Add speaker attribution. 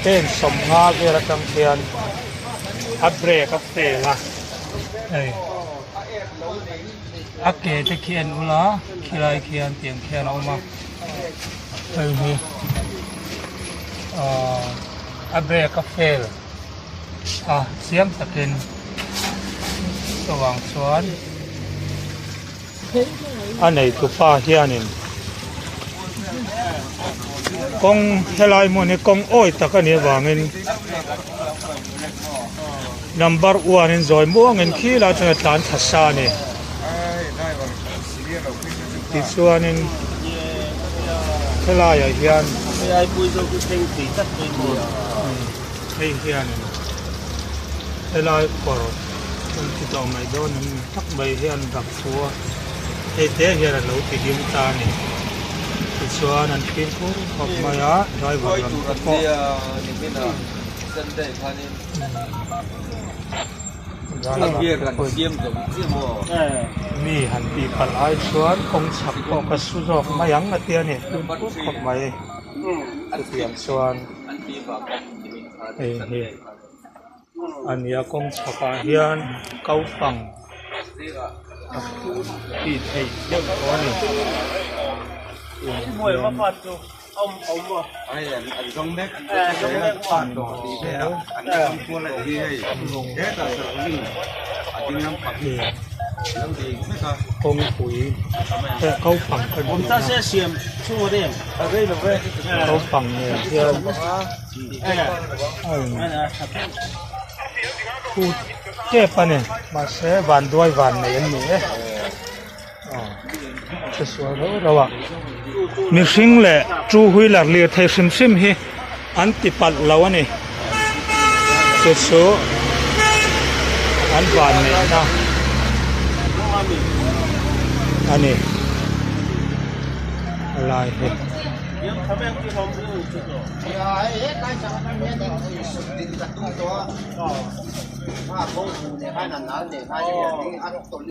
Speaker 1: Pen 50 vel atang khian a brake a fail a hei a ke te khi en ula khilai khian tiang khian a awm a hei hi ahh a brake a fail a chiang takin chuvang chuan. A neitupa hianin kawng helai hmun hi kawng awi tak a nih avangin number one in zawi muangin khi lai chuan a tlan thla sa a ni tichuanin helaiah hian hei hianin helai kawr an ti tawh mai dawn em ni tak mai hian rak thu a hei te hian a lo ti him ta a ni tichuan an fimkhur khawp mai a driver lam te pawh mi han tih palh ai chuan kawng chhak pawh ka su zawk mai ang a tia ni fimkhur khawp mai chutiang chuan hei hi. A nia kawng chhakah hian kaupang a tih theih deuh tawh a ni. Kawngpui kaupang ka kaupang nen hian. Thu tep a ni mahse vanduai van nei an ni e aw che sual reuh reuh a mihring leh two wheeler lirthei hrim hrim hi an ti palh lo a ni chu chu an van neih na a ni helai hi.